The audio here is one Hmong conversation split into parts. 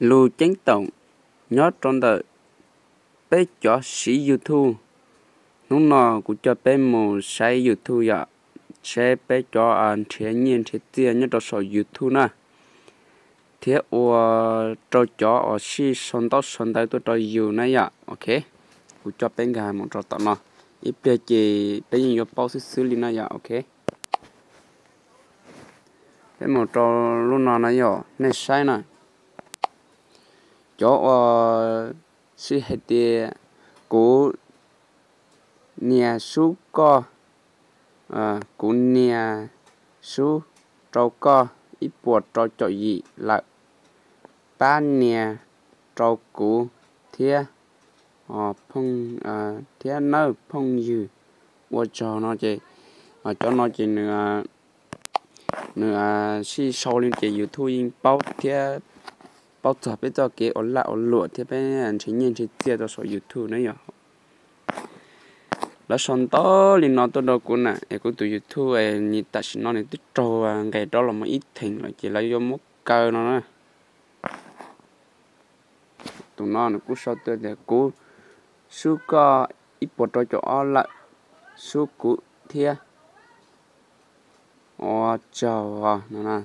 Lus ceeb toom nyob rau ntawm peb cov siv YouTube. Hnub no kuv coj peb mus saib YouTube yom, saib peb cov nrhiav nyiaj nrhiav txiaj nyob rau saum YouTube na, thiab ua rau cov uas sij sau ntaub sau ntawv tuaj rau yus na yom. Ok, kuv coj peb nkag mus rau tom no, ib pliag ces peb yeej yuav paub xwb xwb li na yom. Ok, peb mus rau lub no na yom, nej saib na. Cov uas sij hais tias kuv nias sub koj, kuv nias sub rau koj ib puas rau caum yim lawm, pab nias rau kuv thiab, thiab nawb phooj ywg, ua tsaug no ces, cov no ces nws sij sau li ces YouTube yeej paub thiab, paub txog peb txoj kev ua laj ua luam thiab peb nrhiav nyiaj nrhiav txiaj rau saum YouTube na yom. Lawv sau ntau li no tuaj rau kuv na es kuv tus YouTube tam sim no nws twb raug nqes rov los mus ib theem lawm ces lawv yuav muab kaw no na. Tus no nws kuj sau tuaj tias kuv sub koj ib puas rau caum ob lawm, sub kuv thiab, ua tsaug no.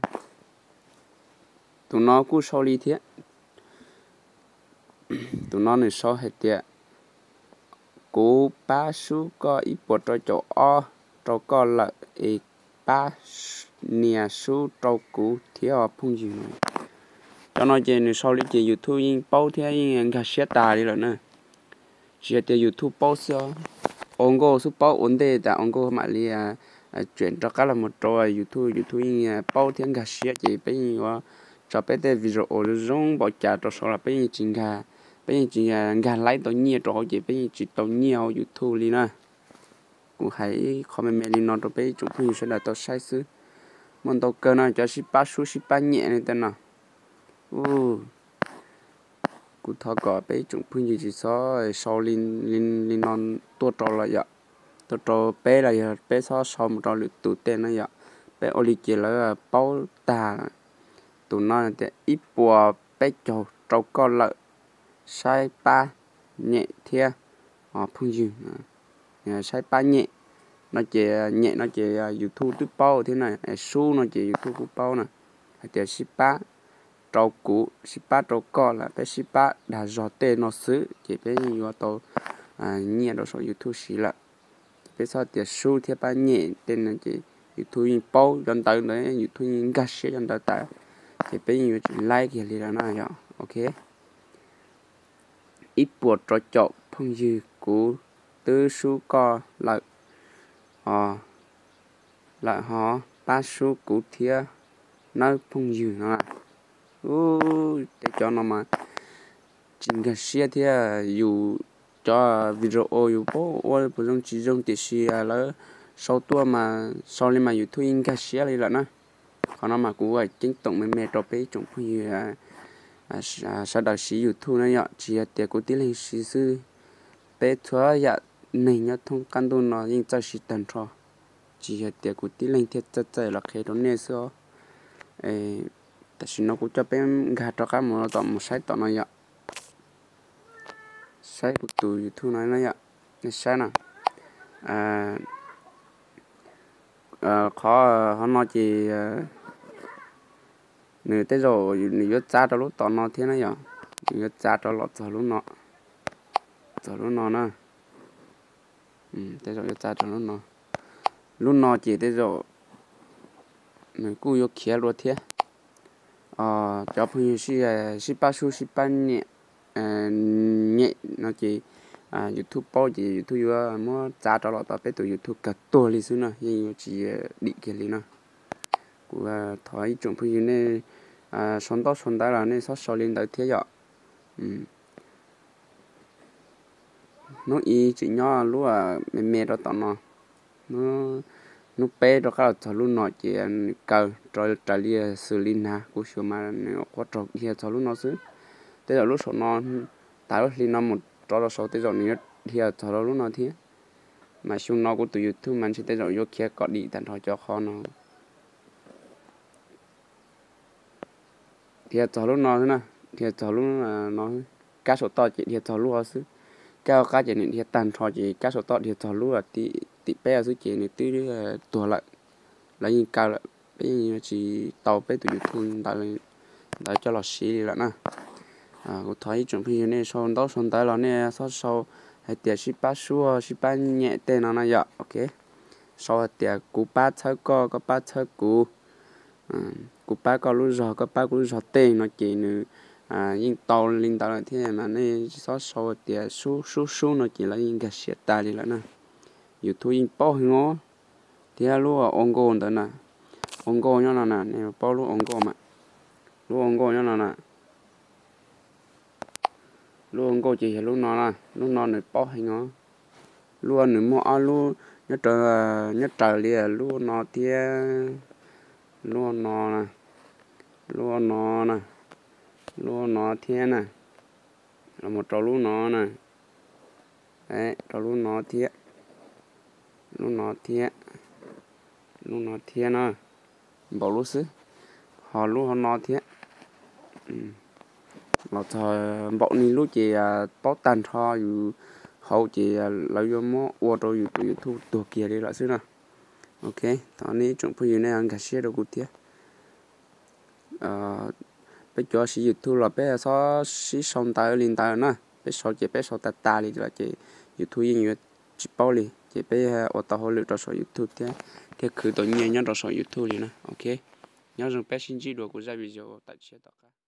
Tus no kuj sau li thiab. Tus no nws sau hais tias kuv pab sub koj ib puas rau caum ob rau koj lawm es pab nias sub rau kuv thiab os phooj ywg no. Cov no ces nws sau li ces YouTube yeej paub thiab yeej nkag siab tas li lawm na. Tsis hais tias YouTube paub xwb, ua nkauj xwb paub, ua ntej tas ua nkauj mam li tseem rov qab los mus rau YouTube, YouTube yeej paub thiab nkag siab ces peb yeej yuav tso peb tej video zoo zoo npaum cas rau saud los peb yeej tsis nkag, peb yeej tsis nkag laib tau nyiaj rau hauv ces peb yeej tsis tau nyiaj hauv YouTube li na. Kuv hais ib qho me me li no rau peb ib tsoom phooj ywg sawv daws tau saib xwb. Muaj ntau kawg no cov sib pab sub sib pab nyem li tej no. Kuv thov kom peb ib tsoom phooj ywg tsis txhob sau li no tuaj rau los yom, tuaj rau peb los yog peb txhob sau mus rau lwm tus tej na yom. Peb ua li ces lawv paub tag. Tus no tias ib puas peb caug rau koj lawm, saib pab nyem thiab os phooj ywg. Saib pab nyem no ces, nyem no ces YouTube twb paub thiab na, sub no ces YouTube kuj paub na. Hais tias sib pab rau kuv, sib pab rau koj lawm, peb sib pab dag zog tej no xwb ces peb yeej yuav tau nyiaj rau saum YouTube siv lawm. Ces peb txhob tias sub thiab pab nyem tej no ces YouTube yeej paub cov ntawv ntawd, YouTube yeej nkag siab cov ntawv tas, ces peb yeej yuav tsis laib kiag li lawm na yom. Ok, ib puas rau caum phooj ywg, kuv twb sub koj lawm, lawm ho pab sub kuv thiab nawb phooj ywg no. Ub, tej cov no mas tsis nkag siab thiab, yus cov video yus paub ua puas zoo tsis zoo tiam sis lawv sau tuaj mas sau li mas YouTube yeej nkag siab li lawm na. Qhov no mas kuv ceeb toom me me rau peb ib tsoom phooj ywg sawv daws siv YouTube na yom, tsis yog tias kuv tib leeg siv xwb, peb txhua yam neeg nyob thoob qab ntuj no yeej txawj siv tag nrho. Tsis yog tias kuv tib leeg thiaj txawj txawj los qhia rau nej xwb os. Tam sim no kuv coj peb nkag rov qab mus tom mus saib tom no yom. Saib kuv tus YouTube no na yom. Nej saib na. Qhov hov no ces nws tej zaum nws yuav txav rau lub tom no thiab na yom. Nws yuav txav rov los txog lub no, txog lub no na. Tej zaum yuav txav rau lub no. Lub no ces tej zaum nws kuj yuav khiav dua thiab. Cov phooj ywg sib pab sub sib pab nyem, nyem no ces YouTube paub ces YouTube yuav muab txav rov los tom peb tus YouTube kawg tuag li xwb na, yeej yuav tsis dim kiag li na. Kuv thov ib tsoom phooj ywg nej sau ntaub sau ntawv los nej txhob sau li ntawd thiab yom. Hnub ib tseem nyob lub me me rau tom no, hnub peb rov qab los txog lub no ces nws kaw rau raws li xws li na, kuv xyuas mas nws qhuav raug dhia txog lub no xwb. Tej zaum lub saum no, tas lub hli no mus rov rau saud tej zaum nws yuav dhia txog rau lub no thiab. Mas xyoo no kuv tus YouTube mas ntshe tej zaum yuav khiav kom dim tag nrho cov qhov no. Dhia txog lub no xwb na. dhia txog lub no, kab saum toj ces dhia txog lub hov xwb. Kab hauv qab ces nws dhia tag nrho ces kab saum toj dhia txog lub tim peb hov xwb ces nws twb tuag lawm. Lawv yeej kaw lawm, peb yeej tsis tau peb tus YouTube ntawd coj los siv li lawm na. Kuv thov ib tsoom phooj ywg nej sau ntaub sau ntawv los nej txhob sau hais tias sib pab suab sib pab nyem tej no no yom, ok. Sau hais tias kuv pab txhawb koj, koj pab txhawb kuv, kuv pab koj lub zog, koj pab kuv lub zog tej no ces nws yeej tau li ntawd lawm thiab mas nej tsis txhob sau hais tias sub sub sub no ces lawv yeej nkag siab tas li lawm na. YouTube yeej paub heev os. Thiab lub ua nkauj ntawd na, ua nkauj nyob no na, nej paub lub ua nkauj mas, lub ua nkauj nyob no na. Lub ua nkauj ces yog lub no na, lub no nws paub heev os. Lub nws muaj ob lub nyob raws li lub no thiab, lub no na, lub no na, lub no thiab na, los mus rau lub no na, rau lub no thiab, lub no thiab, lub no thiab na, npaum lub xwb, ho lub hauv no thiab. Los txog npaum ni lub ces paub tag nrho yus hauv ces lawv yuav muab ua rau yus tus YouTube tuag kiag li lawm xwb na. Ok, thov nej ib tsoom phooj ywg nej nkag siab rau kuv thiab. Peb cov siv YouTube los peb txhob sib sau ntawv li ntawd na, peb sau ces peb sau tas tas li lawm ces YouTube yeej yuav tsis paub li ces peb ua tau hauj lwm rau saum YouTube thiab, thiaj khwv tau nyiaj nyob rau saum YouTube li na. Ok, nyob zoo, peb sib ntsib dua kuv zaj video tawm tshiab tom qab.